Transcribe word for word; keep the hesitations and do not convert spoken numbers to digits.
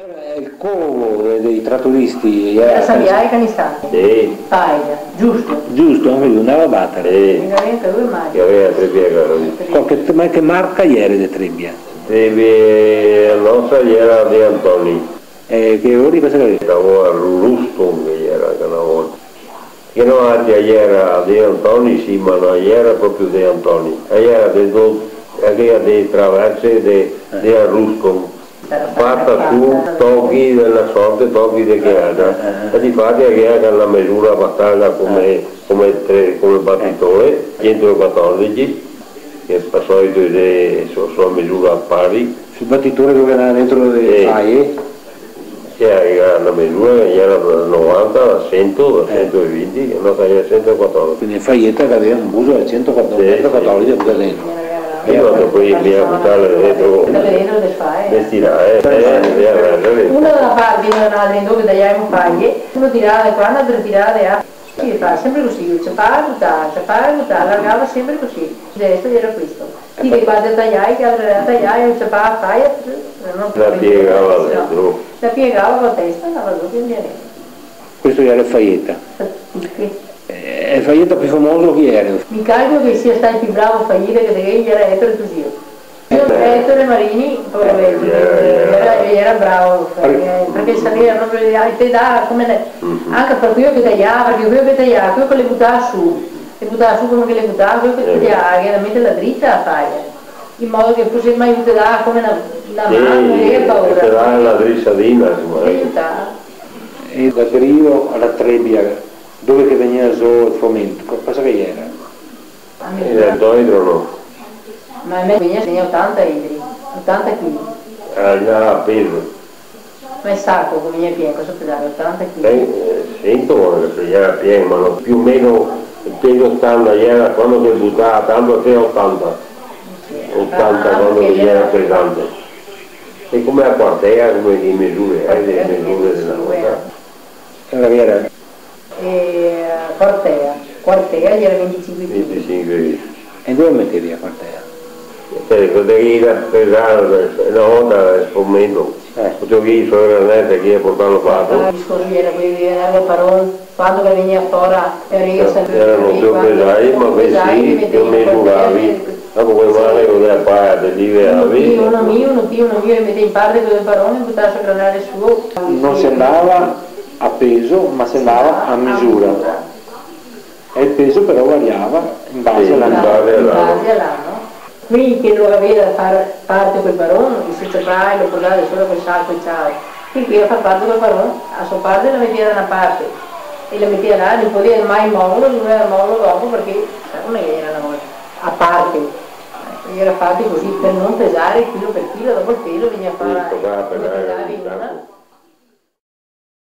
El covo de-, dei tratoristi iera... Iera Sandiai e Canissani. Sì. Paia, giusto. Giusto, anca lu ndava a batar. Sì. Che gaveva tre pie, caro. Qualche, ma che marca iera de trebia? Trebia, la nostra iera De Antoni. E che ori cosa che gaveva? Stavo a Ru-, Ruston che iera anca na volta. Che no, anca iera De Antoni, sì, ma no iera proprio De Antoni. Iera de do-, iera de traverse de, de Aruston. Fata su tochi de na sorte, tochi de che altra. E difati che iera na misura abastansa come, come tre, come batitore, centoquatordese, che par solito xe, so, so misura pari. Sul batitore dove che ndava dentro le faie? Sì. Iera na misura, iera da novanta, da sento, da sento e vinti, e no, che iera sento e quatordese. Quindi faieta che gaveva un buso da sento e quatordese, sì, sì, sento e quatordese buta dentro. Io quando poi mi a butarle dentro, le stirà, eh, eh, eh, eh. Uno da na parte, uno da l'altra, in dove che taiavimo faie, uno tirava de qua, l'altro tirava de là. Sì, fa sempre cusì, ciapava e butava, ciapava e butava, alargava sempre cusì. El gesto iera questo. Ti che quando taiai, che alora taiai, ciapava, fai, no. La piegava dentro. La piegava co la testa, andava zo, pian pianino. Questo iera el faieta. Sì. Eh, el faieta pì famoso chi iera? Mi calcolo che sia stà el pì bravo faieta che te ghè, iera Ettore Cusio. Ettore Marini, povereto, eh, iera, iera bravo, eh, parché saveva proprio, eh, te dà come ne-, anca par queo che taiava, parché queo che taiava, queo che le butava su, le butava su come che le butava, queo che taiava, che la meteva drita la faia, in modo che fuse, ma te dà come na, na man, sì, e te dà na drisadina, insoma, te aiutava. E da drio a la trebia, dove che vegnea zo el fomento, co-, cosa che iera? A me... Eh, dentro no. Ma a me vegnea, vegnea otanta litri, otanta chili. Ah, no, a peso. Ma el saco, come vegnea pien, cosa pesava? Otanta chili? Eh, eh, sento, eh, che iera pien, ma no, più o meno el peso standard iera, quando che butava tanto, che otanta. Sì, otanta, ah, quando che iera pesante. E come a quartea, come che misure, eh, le misure de na volta. Iera vera. E quartea, quartea iera vintisinque chili. Vintisinque chili. E dove metevi a quartea? Eh, potevi pesar, na volta el fomento. Eh. Potevi ir su la graneta che portarlo qua. Ah, el discorso iera queo, iera el paron, quando che vegnea fora, e iera sempre... Iera, no te lo pesai, ma pesai, te lo misuravi. Dopo quel male che voleva fare, te liberavi. Uno pì, uno mio, uno pì, uno mio, e metevi in parte quel paron, e butava su granare suo. No se ndava a peso, ma se ndava a misura. A misura. E el peso però variava in base a l'ano. Sì, in base a l'ano. In base a l'ano. Quei che no gaveva da far parte col paron, i se ciapava e lo portava solo col saco e ciao. Quei che gaveva da far parte col paron, a so parte la metea da na parte e la metea là, no podeva mai moverlo, doveva moverlo dopo, parché, sa come che iera na volta? A parte. Eco, iera fato cusì, par no pesar chilo par chilo, dopo el peso vegnea fora. Sì, tocava pesar.